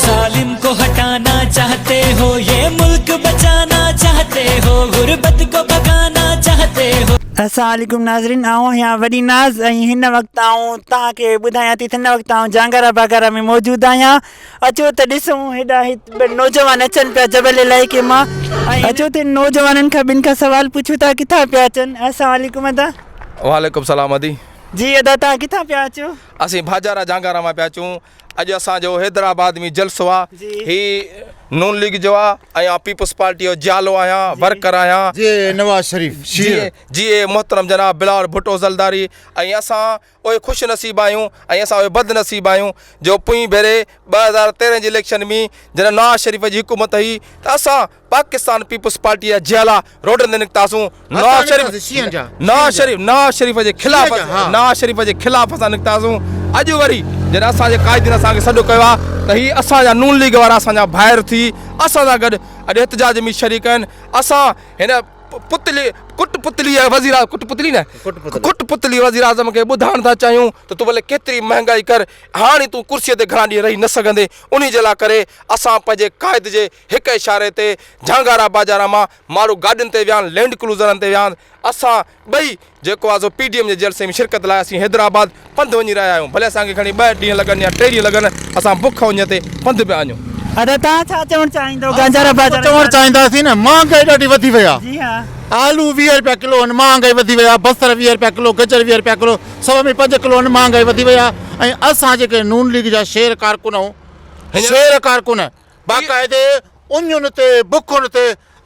ज़ालिम को हटाना चाहते हो ये मुल्क बचाना चाहते हो गुरबत को भगाना चाहते हो. السلام عليڪم ناظرين آئون آهيان وڏي ناز ۽ هن وقت آئون توهان کي ٻڌايان ٿي ته هن وقت آئون جهانگارا باگارا ۾ موجود آهيان اچو ته ڏسون هيڏانهن هي ٻه نوجوان اچن پيا جبل علائقي مان ۽ اچو ته نوجوانن کان ٻن کان سوال پڇون ٿا ڪٿان پيا اچن السلام عليڪم ادا. وعليڪم سلام ادي. جي ادا توهان ڪٿان پيا اچو. اسين ڀاڄارا جهانگارا مان پيا اچون اڄ اسان جو حيدرآباد ۾ جلسو آ هي نون ليگ جو آ ۽ آئون پيپلز پارٽي جو جيالو آهيان ورڪر آهيان. جي نواز شريف شير. جي محترم جناب بلاول ڀٽو زلداري ۽ اسان اهي خوش نصيب آهيون ۽ اسان اهي بد نصيب آهيون جو پوئين ڀيري 2013 جي اليڪشن ۾ جڏهن نواز شريف جي حڪومت هئي ته اسان پاڪستان پيپلز پارٽي جا جيالا روڊن تي نڪتاسون نواز شريف نواز شريف نواز شريف جي خلاف نواز شريف جي خلاف اسان نڪتاسون اڄ وري جڏهن اسان جي قائدين اسان کي سڏ ڪيو آهي ته هي اسان جا نون ليگ وارا اسان جا ڀائر ٿي اسان سان گڏ اڄ احتجاج ۾ شريڪ آهن اسان هن پتلي ڪٽ پتلي وزير ڪٽ پتلي نه ڪٽ پتلي وزير اعظم کي ٻڌائڻ ٿا چاهيون ته تون ڀلي ڪيتري مهنگائي ڪر هاڻي تون ڪرسي تي گهڻا ڏينهن رهي نه سگهندين انهي جي لاء ڪري اسان پنهنجي قائد جي هڪ اشاري تي جهانگارا باجارا مان ماڻهو گاڏين تي ويا آهن لينڊ ڪروزرن تي ويا آهن اسان ٻئي جيڪو آهي سو پي ڊي ايم جي جلسي ۾ شرڪت لاء اسين حيدرآباد پنڌ وڃي رهيا آهيون ڀلي اسان کي کڻي ٻه ڏينهن لڳن يا ٽي ڏينهن لڳن اسان بک اڃ تي پنڌ پيا وڃون. ادا توهان ڇا چوڻ چاهيندو گانجارا بازار چوڻ چاهينداسين نه مهانگائي ڏاڍي وڌي وئي آهي جي ها آلو 20 رپيا ڪلو آهن مهانگائي وڌي وئي آهي بصر 20 رپيا ڪلو گجر 20 رپيا ڪلو سو ۾ 5 ڪلو آهن مهانگائي وڌي وئي آهي ۽ اسان جيڪي نون ليگ جا شير ڪارڪن آهيون شير ڪارڪن باقاعدي اڃن تي بکن تي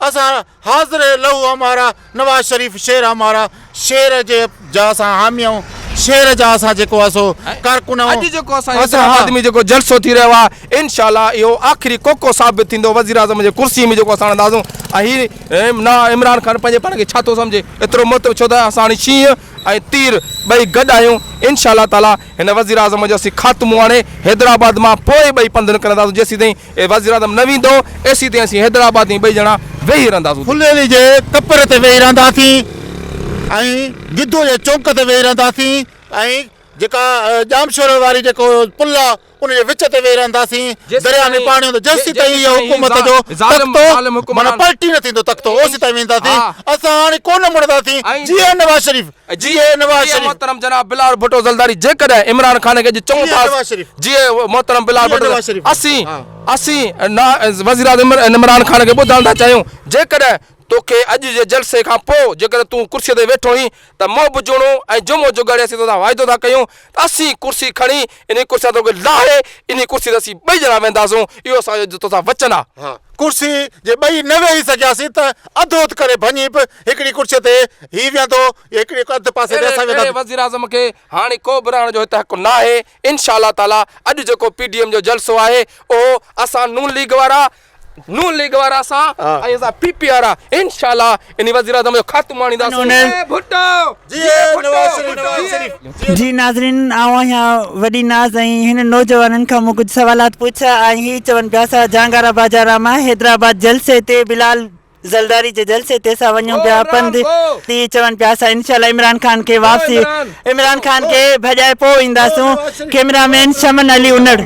اسان حاضر لهو همارا نواز شريف شير همارا شير جي جا اسان حامي آهيون شير جا اسان جيڪو آهي سو ڪارڪن آهيون اڄ جيڪو اسان حيدرآباد ۾ جيڪو جلسو ٿي رهيو آهي انشاء الله اهو آخري ڪوڪو ثابت ٿيندو وزيراعظم جي ڪرسي ۾ جيڪو اسان هڻنداسون ۽ هي نا عمران خان پنهنجي پاڻ کي ڇا ٿو سمجهي ايترو محترم ڇو ته اسان هاڻي شينهن ۽ تير ٻئي گڏ آهيون انشاء الله تعالي هن وزيراعظم جو اسين خاتمو آڻي حيدرآباد مان پوء ٻئي پنڌ نڪرنداسون جيسيتائين وزيراعظم نه ويندو ايسيتائين اسين حيدرآباد ۾ ٻئي ڄڻا ويهي رهنداسون. ڦليلي جي ڪپر تي ويهي رهنداسين ۽ گدو جي چونڪ تي ويهي رهنداسين ۽ جيڪا ڄامشوري واري جيڪو پل آ ان جي وچ تي ويهي رهنداسين درياء ۾ پاڻي هوندو جيسيتائين اهو حڪومت جو تختو معنيٰ پلٽي نه ٿيندو تختو اوسيتائين وينداسين اسان هاڻي ڪونه مڙنداسين جيئي نواز شريف جيئي نواز شريف. محترم جناب بلاول ڀٽو زرداري جيڪڏهن عمران خان کي اڄ چئون ٿا جيئي محترم بلاول ڀٽو اسين اسين وزيراعظم عمران خان کي ٻڌائڻ ٿا چاهيون جيڪڏهن توکي اڄ جي جلسي کان پوء جيڪڏهن تون ڪرسي تي ويٺو هين ته محب جوڻو ۽ جمعو جڳاڙي اسين توسان واعدو ٿا ڪيون ته اسين ڪرسي کڻي انهي ڪرسي تان توکي لاهي انهي ڪرسي تي اسين ٻئي ڄڻا ويهنداسون اهو اسان جو توسان وچن آ. ها ڪرسي جي ٻئي نه ويهي سگهياسين ته اڌ اڌ ڪري ڀڃي به هڪڙي ڪرسي تي هي ويهندو يا هڪڙي اڌ پاسي تي اسان اهڙي ويهنداسين. وزيراعظم کي هاڻي ڪو به رهڻ جو هت حق ناهي انشاء الله تعالي اڄ جيڪو پي ڊي ايم جو جلسو آهي اهو اسان نون ليگ وارا نون ليگ وارا اسان ۽ اسان پي پي وارا انشاء الله انهي وزيراعظم جو خاتمو آڻينداسون. جيئي ڀٽو جيئي نواز شريف نواز شريف. جي ناظرين آئون آهيان وڏي ناز ۽ هن نوجوانن کان مون ڪجهه سوالات پڇيا ۽ هي چون پيا اسان جهانگارا باجارا مان حيدرآباد جلسي تي بلال زلداري جي جلسي تي اسان وڃون پيا پنڌ تي چون پيا اسان انشاء الله عمران خان کي واپسي عمران خان کي ڀڄائي پوء اينداسون ڪيمرا مين شمن علي انڙ.